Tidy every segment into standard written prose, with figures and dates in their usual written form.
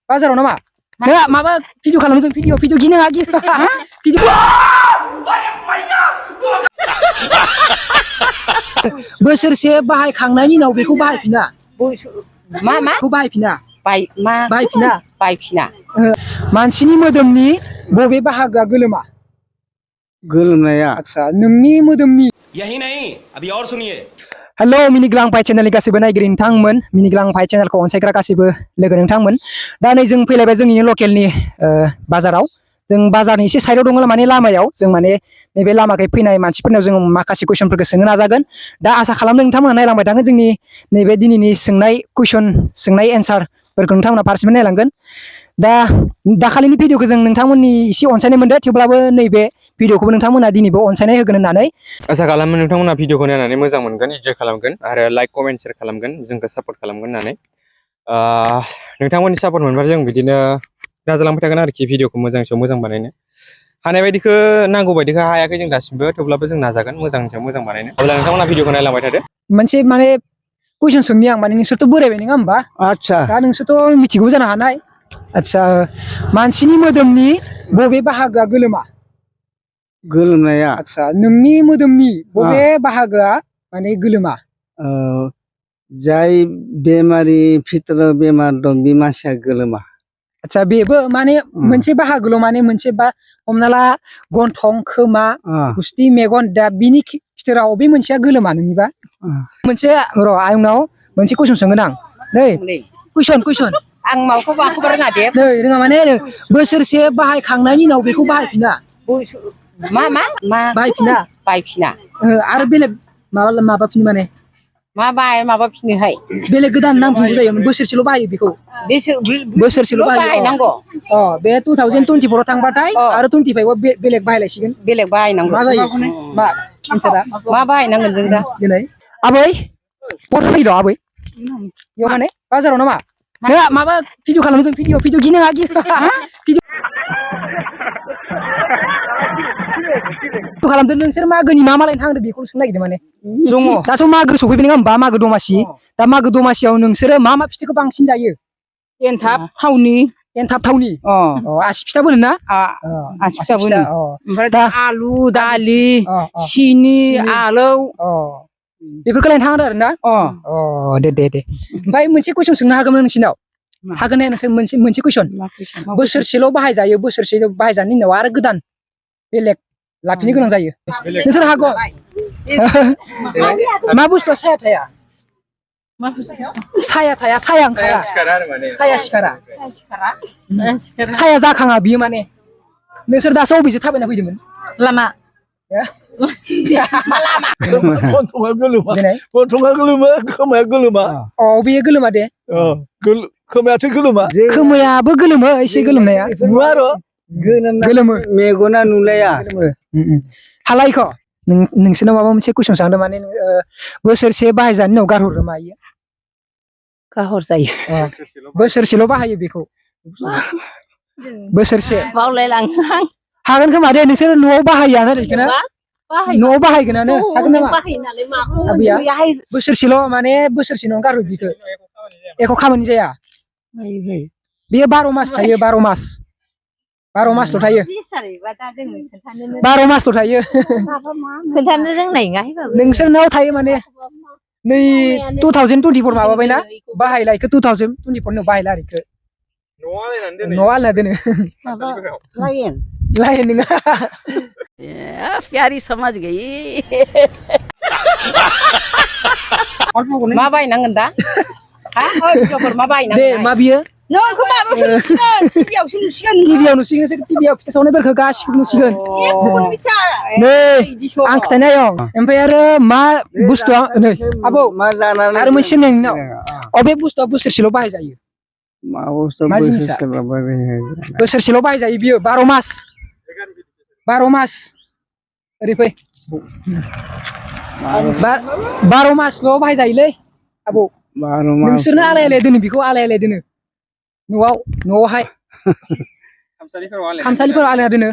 बाजाराव नामा नोंहा माबा भिडिअ खालामदों भिडिअ गिनो हागि भिडिअ बोसोरसे बाहायखांनायनि उनाव बेखौ बाहायफिना मा बेखौ बाहायफिना बायफिना मानसिनि मोदोमनि बबे बाहागोआ गोलोमा गोलोमनाया आच्छा नोंनि मोदोमनि यही नहीं अभी और सुनिए हेलो मिनिग्लांफाइ चेनेलनि गासैबो नायगिरि नोंथांमोन मिनिग्लांफाइ चेनेलखौ अनसायग्रा गासैबो लोगो नोंथांमोन दा नै जों फैलायबाय जोंनि लकेलनि बाजाराव जों बाजारनि एसे साइडआव दङ माने लामायाव जों माने नैबे लामाखै फैनाय मानसिफोरनाव जों माखासे कुइसनफोरखौ सोंनो नाजागोन दा आसा खालामदों नोंथांमोना नायलांबाय थागोन जोंनि नैबे दिनैनि सोंनाय एन्सारफोरखौ नोंथांमोना फारसेनिफ्राय नायलांगोन दा दाखालिनि भिडिअखौ जों नोंथांमोननि एसे अनसायनाय मोनदों थेवब्लाबो नैबे भिडिअखौबो नोंथांमोना दिनैबो अनसायनाय होगोन होननानै आसा खालामो नोंथांमोना भिडिअखौ नायनानै मोजां मोनगोन इन्जय खालामगोन आरो लाइक कमेन्ट शेयार खालामगोन जोंखौ सापर्ट खालामगोन होननानै नोंथांमोननि सापर्ट मोनबा जों बिदिनो नाजालांबाय थागोन आरोखि भिडिअखौ मोजां सायाव मोजां बानायनो हानाय बायदिखौ नांगौ बायदिखौ हायाखै जों दासिमबो थेवब्लाबो जों नाजागोन मोजां सायाव मोजां बानायनो अब्ला नोंथांमोना भिडिअखौ नायलांबाय थादो मोनसे माने कुइसन सोंनि आं माने नोंसोरथ' बोरायबाय नङा होमबा आच्छा दा नोंसोरथ' मिथिगौ जानो हानाय आच्छा मानसिनि मोदोमनि बबे बाहागोआ गोलोमा गोलोमनाया आच्छा नोंनि मोदोमनि बबे बाहागोआ माने गोलोमा जाय बेमारि भितराव बेमार दं बे मानसिया गोलोमा आच्छा बेबो माने मोनसे बाहागोल' माने मोनसे बा हमना ला गन्थं खोमा गुस्थि मेगन दा बिनि फिथोराव बे मोनसेया गोलोमा नोंनिबा मोनसे र' आंनाव मोनसे कुइसन सोंगोन आं नै कुइसन आं माखौबा रोङा दे नै रोङा माने बोसोरसे बाहायखांनायनि उनाव बेखौ बाहायफिना मा बायफिना आरो बेलेग माबाफिनो माने माबाफिनोहाय बेलेग गोदान नामफिनगौ जायो बोसोरसेल' बाहायो बेखौ बोसोरसेल' बाहायनांगौ बे 2024 आव थांबाथाय आरो 25 आव बेलेग बाहायलायसिगोन बेलेग बाहायनांगौ मा जायो मा बाहायनांगोन जों दा दिनै आबै फट' फैद' आबै बेयाव माने बाजाराव नामा नोंहा माबा भिडिअ खालामदों भिडिअ गिनो हागि खालामदों नोंसोर मागोनि मा लायनो थांदों बेखौ सोंनो नागिरदों माने दङ दाथ' मागो सफैबाय नङा होमबा मागो दमासि दा मागो दमासियाव नोंसोरो मा फिथाइखौ बांसिन जायो एन्थाब थावनि आसि फिथाबो होनो ना आसि फिथाबो होनो ओमफ्राय दा आलु दालि सिनि आलौ बेफोरखौ लायनो थांदों आरो ना दे ओमफ्राय मोनसे कुइसन सोंनो हागौमोन नोंसिनाव हागोन ना नोंसोर मोनसे कुइसन बोसोरसेल' बाहायजायो बोसोरसे बाहायजानायनि उनाव आरो गोदान बेलेग लाफिनो गोनां जायो नोंसोर हागौ मा बुस्थुआ साया थाया साया ओंखारा साया सिखारा साया जाखाङा बियो माने नोंसोर दासो अबेजों थाबायना फैदोंमोन लामा गन्थङा गोलोमा खोमाया गोलोमा बेयो गोलोमा दे खोमायाथ' गोलोमा खोमायाबो गोलोमो एसे गोलोमनाया नुवा र' गोलोमो मेगना नुलाया हालायख' नोंसोरनाव माबा मोनसे कुइसन सोंदों माने बोसोरसे बाहायजानायनि उनाव गारहरो मायो गाहरजायो बोसोरसेल' बाहायो बेखौ बोसोरसे बावलायलाङो हागोन खोमा दे नोंसोर न'आव बाहायोआनो बेखौनो न'आव बाहायगोनानो हागोन नामा बोसोरसेल' माने बोसोरसेल' गारहरो बेखौ एख' खामानि जाया बेयो 12 मास थायो 12 मासल' थायो 12 मासल' थायो खोन्थानो रोंनाय नङा नोंसोरनाव थायो माने नै 2024 माबाबायना बाहायला इखौ 2024 नि बाहायला आरो इखौ न'आव आलायना दोनो लायन नङा प्यारी समझ गई मा बायनांगोन दा मा बायनांगोन दे मा बियो नोंखौ माबाफोर टिभियावसो नुसिगोन टिभियाव फिथा सावनायफोरखौ गासिबो नुसिगोन नै आं खिथानाय ओमफ्राय आरो मा बुस्थुआ नै आबौ आरो मोनसे नोंनाव अबे बुस्थुआ बोसोरसेल' बाहायजायो मा बुस्थु बोसोरसेल' बाहायजायो बियो 12 मास ओरै फै 12 मासल' बाहायजायोलै आबौ नोंसोरनो आलाय दोनो बेखौ आलाय दोनो न'आवहाय खामसालिफोराव आलायना दोनो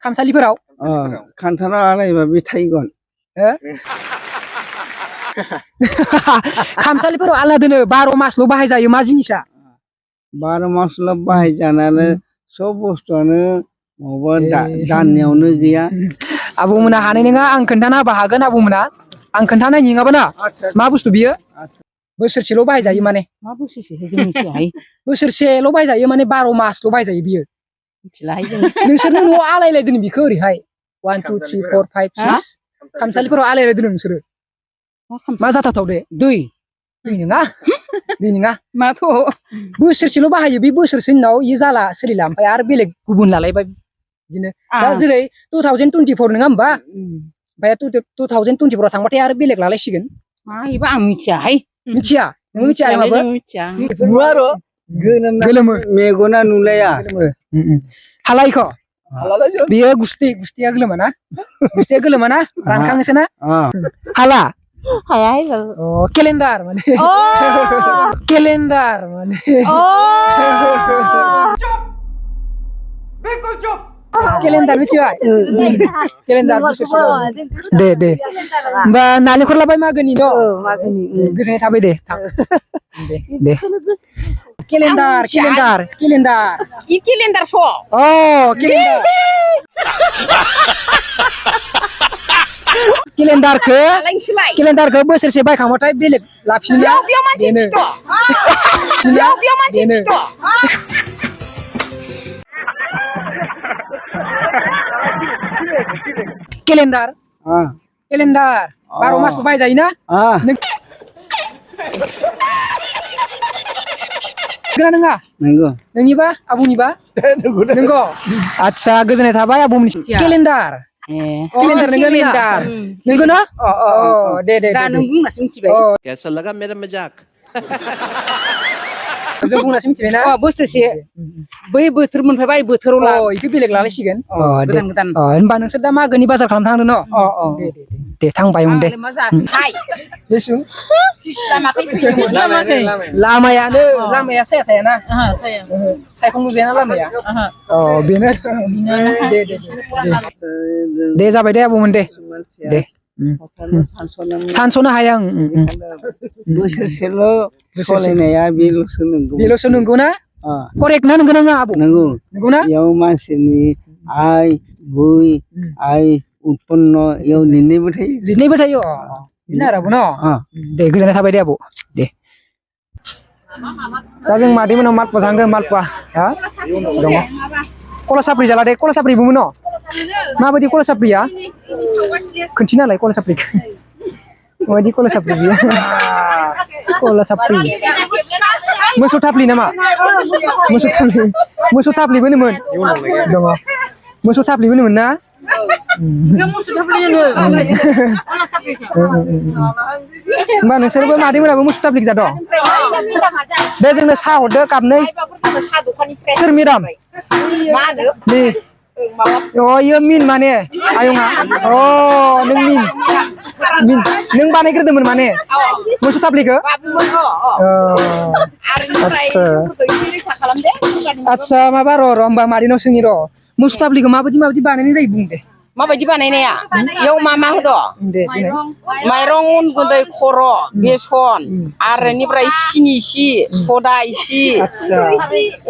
खामसालिफोराव खान्थालाव आलायबा बे थाइगन खामसालिफोराव आलायना दोनो 12 मासल' बाहायजायो मा जिनिसा 12 मस्ला बाहायजानानै सब बुस्थुआनो माबा दाननायावनो गैया आबौमोना हानाय नङा आं खोन्थाना होबा हागोन आबौमोना आं खोन्थानाय नङाबा ना मा बुस्थु बियो बोसोरसेल' बाहायजायो माने मा बोसोरसे जों मिथियाहाय बोसोरसेल' बाहायजायो माने 12 मासल' बाहायजायो बियो मिथिलाहाय जों नोंसोरनो न'आव आलायलायदों बेखौ ओरैहाय 1 2 3 4 5 6 खामसालिफोराव आलायलायदों नोंसोरो मा जाथावथाव दे दै नङा माथ' बोसोरसेल' बाहायो बे बोसोरसेनि उनाव इयो जाला सोलिला ओमफ्राय आरो बेलेग गुबुन लालायबाय बिदिनो दा जेरै 2024 नङा होमबा ओमफ्राय 2024 आव थांबाथाय आरो बेलेग लालायसिगोन मा इबा आं मिथियाहाय मिथिया नों मिथिया माबो मिथिया नुवा र' गोलोमो मेगना नुलाया हालायखौ बेयो गुस्थिया गोलोमा ना रानखाङोसो ना हाला हायाहाय केलेन्डार माने केलेन्डार माने केलेन्डार मिथिबाय केलेन्डार दे होमबा नालेंखर लाबाय मागोनि न' गोजोननाय थाबाय दे दे केलेन्डार इ केलेन्डार स' केलेन्डारखौ बोसोरसे बायखांबाथाय बेलेग लाफिनला केलेन्डार 12 मासल' बायजायोना नङा नंगौ नोंनिबा आबौनिबा नंगौ आदसा गोजोननाय थाबाय आबौमोननि केलेन्डार नंगौ ना दे दा नों बुंनासो मिथिबाय कैसा लगा मेरा मजाक जों बुंनासो मिथिबायना बोसोरसे बै बोथोर मोनफैबाय बोथोराव इखौ बेलेग लालायसिगोन गोदान होनबा नोंसोर दा मागोनि बाजार खालामनो थांदों न दे थांबाय दे मा जासिहाय लामाया साया थायाना सायखं नुजायाना लामाया बेनो दे जाबाय दे आबौमोन दे सानस'नो हाया बोसोरसेल' सलायनाया बेल'सो नंगौ ना करेक्ट ना नंगौ नङा आबौ नंगौ ना बेयाव मानसिनि आइ उत्पन्न इयाव लिरनायबो थायो बेनो आरो आबौ न दे गोजोननाय थाबाय दे आबौ दे दा जों मादैमोनाव मालपुवा जांदों मालपुवा दङ कला साफ्रि जाला दे कला साफ्रिबोमोन न माबायदि कला साफ्रिया खोन्थिनालाय कला साफ्रिखौ माबायदि कला साफ्रि बियो कला साफ्रि मोसौ थाफ्लि नामा मोसौ थाफ्लिबो होनोमोन दङ मोसौ थाफ्लिबो होनोमोन ना होमबा नोंसोरबो मादैमोनाबो मोसौ थाफ्लिक जादों दे जोंनो साहा हरदो कापनै सोर मेदाम इयो मिन माने आयंआ नों मिन नों बानायग्रोदोंमोन माने मोसौ थाफ्लिखौ आदसा माबा र' होमबा मादैनाव सोंनि र' मोसौ थाफ्लिखौ माबायदि बानायनाय जायो बुं दे माबायदि बानायनाया बेयाव मा होदो माइरं उन गुन्दै खर' बेसन आरो बेनिफ्राय सिनि इसे सदा इसे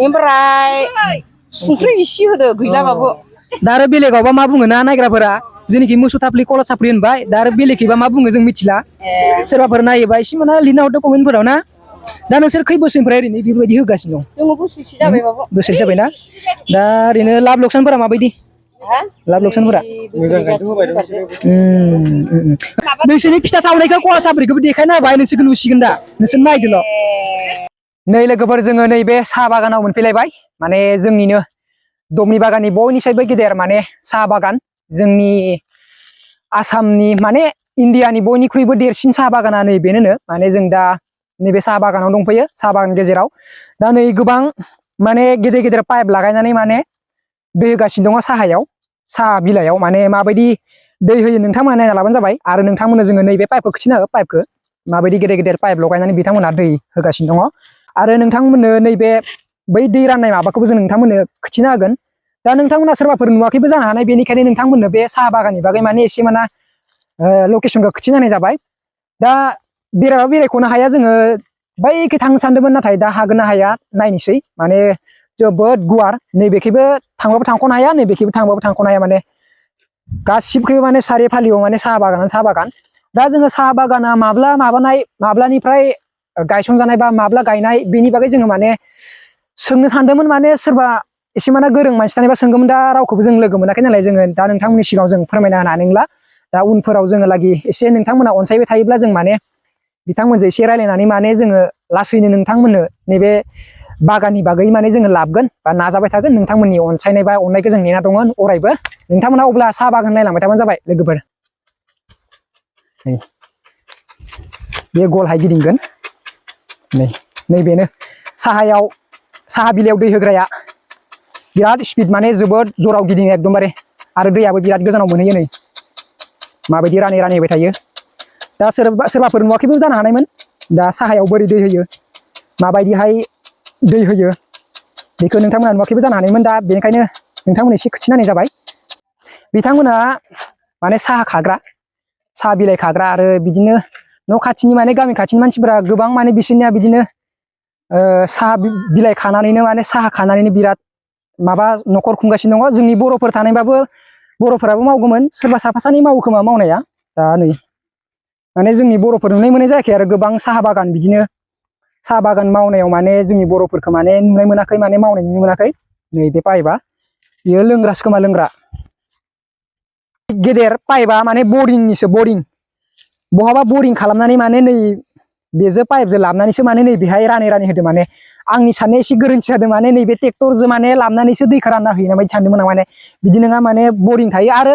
ओमफ्राय संख्रि इसे होदो गैलाबाबो दा आरो बेलेगावबा मा बुङो ना नायग्राफोरा जेनिखि मोसौ थाफ्लि कला साफ्रि होनबाय दा आरो बेलेगखैबा मा बुङो जों मिथिला सोरबाफोर नायोबा एसे मोना लिरना हरदो कमेन्टफोराव ना दा नोंसोर खै बोसोरनिफ्राय ओरैनो बेफोरबायदि होगासिनो दं जोङो बोसोरसे जाबाय बाबु बोसोरसे जाबायना दा ओरैनो लाब लकसानफोरा माबायदि लाब लकसानफोरा नोंसोरनि फिथा सावनायखौ कला साफ्रिखौबो देखायना होबाय नोंसोरखौ नुसिगोन दा नोंसोर नायदोल' नै लोगोफोर जोङो नैबे साहा बागानाव मोनफैलायबाय माने जोंनिनो दमनि बागाननि बयनिसायबो गेदेर माने साहा बागान जोंनि आसामनि माने इण्डियानि बयनिख्रुइबो देरसिन साहा बागाना नैबेनो माने जों दा नैबे साहा बागानाव दंफैयो साहा बागान गेजेराव दा नै गोबां माने गेदेर गेदेर पाइप लागायनानै माने दै होगासिनो दङ साहायाव साहा बिलाइयाव माने माबायदि दै होयो नोंथांमोना नायना लाबानो जाबाय आरो नोंथांमोननो जोङो नैबे पाइपखौ खिथिना हो पाइपखौ माबायदि गेदेर गेदेर पाइप लगायनानै बिथांमोना दै होगासिनो दङ आरो नोंथांमोननो नैबे बै दै राननाय माबाखौबो जों नोंथांमोननो खिथिना होगोन दा नोंथांमोना सोरबाफोर नुवाखैबो जानो हानाय बेनिखायनो नोंथांमोननो बे साहा बागाननि बागै माने एसे माना लकेसनखौ खिथिना होनाय जाबाय दा बेरायख'नो हाया जोङो बैखै थांनो सानदोंमोन नाथाय दा हागोन ना हाया नायनोसै माने जोबोद गुवार नैबेखैबो थांबाबो थांख'नो हाया नैबेखैबो थांबाबो थांख'नो हाया माने गासिबखैबो माने सारि फालियाव माने साहा बागानानो साहा बागान दा जोङो साहा बागाना माब्लानिफ्राय गायसनजानाय बा माब्ला गायनाय बेनि बागै जोङो माने सोंनो सानदोंमोन माने सोरबा एसे माने गोरों मानसि थानायबा सोंगौमोन दा रावखौबो जों लोगो मोनाखै नालाय जोङो दा नोंथांमोननि सिगाङाव जों फोरमायना होनो हानाय नंला दा उनफोराव जोङो लागि एसे नोंथांमोना अनसायबाय थायोब्ला जों माने बिथांमोनजों एसे रायलायनानै माने जोङो लासैनो नोंथांमोननो नैबे बागाननि बागै माने जोङो लाबगोन बा नाजाबाय थागोन नोंथांमोननि अनसायनाय बा अननायखौ जों नेना दङ अरायबो नोंथांमोना अब्ला साहा बागान नायलांबाय थाबानो जाबाय लोगोफोर नै बे गलहाय गिदिंगोन नैबेनो साहा बिलाइयाव दै होग्राया बिराद स्पिड माने जोबोद जराव गिदिङो एकदमबारे आरो दैयाबो बिराद गोजानाव मोनहैयो नै माबायदि रानै होबाय थायो दा सोरबाफोर नुवाखैबो जानो हानायमोन दा साहायाव बोरै दै होयो माबायदिहाय दै होयो बेखौ नोंथांमोना नुवाखैबो जानो हानायमोन दा बेनिखायनो नोंथांमोना एसे खिन्थिनानै जाबाय बिथांमोना माने साहा बिलाइ खाग्रा आरो बिदिनो न' खाथिनि माने गामि खाथिनि मानसिफोरा गोबां माने बिसोरनिया बिदिनो साहा बिलाइ खानानैनो माने साहा खानानैनो बिराद माबा न'खर खुंगासिनो दङ जोंनि बर'फोर थानायबाबो बर'फोराबो मावगौमोन सोरबा साफा सानै मावो खोमा मावनाया दा नै माने जोंनि बर'फोर नुनाय मोननाय जायाखै आरो गोबां साहा बागान बिदिनो साहा बागान मावनायाव माने जोंनि बर'फोरखौ माने नुनाय मोनाखै माने मावनाय नुनो मोनाखै नै बे पाइपआ बियो लोंग्रासो खोमा लोंग्रा गेदेर पाइपआ माने बरिंनिसो बहाबा बरिं खालामनानै माने नै बेजों पाइपजों लाबनानैसो माने नै बेहाय रानै होदो माने आंनि साननाया एसे गोरोन्थि जादों माने नैबे ट्रेक्टरजों माने लाबनानैसो दैखौ रानना होयो ना बायदि सानदोंमोन आं माने बिदि नङा माने बरिं थायो आरो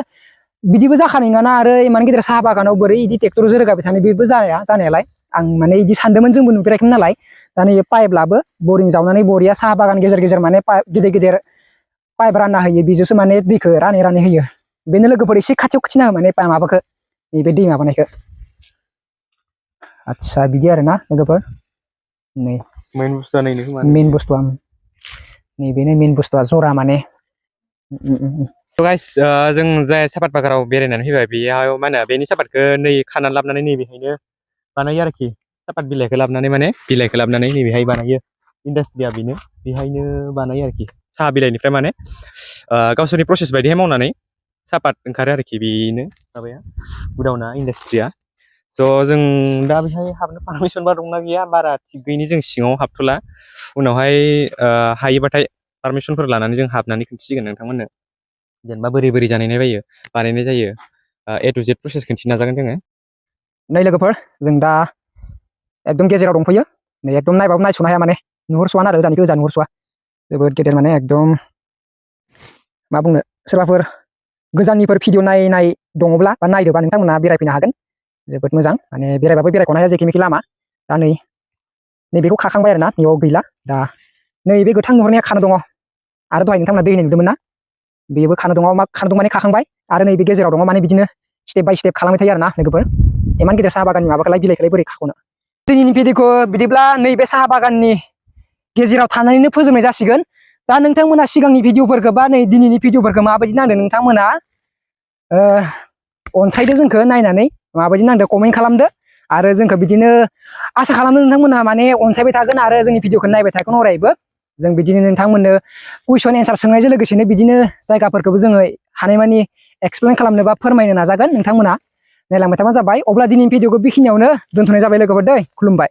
बिदिबो जाखानाय नङाना आरो इमान गिदिर साहा बागानाव बोरै बिदि ट्रेक्टरजों रोगाबाय थानो बेबो जाया जानायालाय आं माने बिदि सानदोंमोन जोंबो नुफेराखैमोन नालाय दा नै पाइप लाबो बरिं जावनानै बरिया साहा बागान गेजेर माने गेदेर पाइप रानना होयो बेजोंसो माने दैखौ रानै होयो बेनो लोगोफोर एसे खाथियाव खिथिना हो माने माबाखौ नैबे दै माबानायखौ आदसा बिदि आरोना लोगोफोर नै मेन बुस्थुआ नैनो खोमा मेन बुस्थुआ नैबेनो मेन बुस्थुआ जरा माने गाइस जों जाय सापात बागानाव बेरायनानै फैबाय बेयाव मा होनो बेनि सापातखौ नै खानानै लाबोनानै नैबेहायनो बानायो आरोखि सापात बिलाइखौ लाबोनानै माने बिलाइखौ लाबोनानै नैबेहाय बानायो इन्डास्ट्रिया बेनो बेहायनो बानायो आरोखि साहा बिलाइनिफ्राय माने गावसोरनि प्रसेस बायदिहाय मावनानै सापात ओंखारो आरोखि बेनो माबाया गुदाउना इन्डास्ट्रिया स' जों दा बेहाय हाबनो पारमिसनबा दंना गैया बारा थिग गैयिनि जों सिङाव हाबथ'ला उनावहाय हायोबाथाय पारमिसनफोर लानानै जों हाबनानै खिन्थिसिगोन नोंथांमोननो जेनेबा बोरै बानायनाय जायो A to Z प्रसेस खिन्थिनो नाजागोन जोङो नै लोगोफोर जों दा एकदम गेजेराव दंफैयो नै एकदम नायबाबो नायस'नो हाया माने नुहुरस'वा आरो गोजाननिखौ गोजान नुहुरस'वा जोबोद गेदेर माने एकदम मा बुंनो सोरबाफोर गोजाननिफोर भिडिअ नायनाय दङब्ला बा नायदोंबा नोंथांमोना बेरायफैनो हागोन जोबोद मोजां माने बेरायबाबो बेरायख'नो हाया जेखि लामा दा नैबेखौ खाखांबाय आरोना नैयाव गैला दा नैबे गोथां नुहुरनाया खानो दङ आरो दहाय नोंथांमोना दै होनाय नुदोंमोन ना बेबो खानो दङ मा खानो दं माने खाखांबाय आरो नैबे गेजेराव दङ माने बिदिनो स्टेप बाय स्टेप खालामबाय थायो आरोना लोगोफोर इमान गिदिर साहा बागाननि माबाखौलाय बिलाइखौलाय बोरै खाख'नो दिनैनि भिडिअखौ बिदिब्ला नैबे साहा बागाननि गेजेराव थानानैनो फोजोबनाय जासिगोन दा नोंथांमोना सिगांनि भिडिअफोरखौ बा नै दिनैनि भिडिअफोरखौ माबायदि नांदों नोंथांमोना अनसायदो जोंखौ नायनानै माबायदि नांदों कमेन्ट खालामदो आरो जोंखौ बिदिनो आसा खालामदों नोंथांमोना माने अनसायबाय थागोन आरो जोंनि भिडिअखौ नायबाय थागोन अरायबो जों बिदिनो नोंथांमोननो कुइसन एन्सार सोंनायजों लोगोसेनो बिदिनो जायगाफोरखौबो जोङो हानायमानि एक्सप्लेन खालामनो बा फोरमायनो नाजागोन नोंथांमोना नायलांबाय थाबानो जाबाय अब्ला दिनैनि भिडिअखौ बेखिनियावनो दोनथ'नाय जाबाय लोगोफोर दै खुलुमबाय।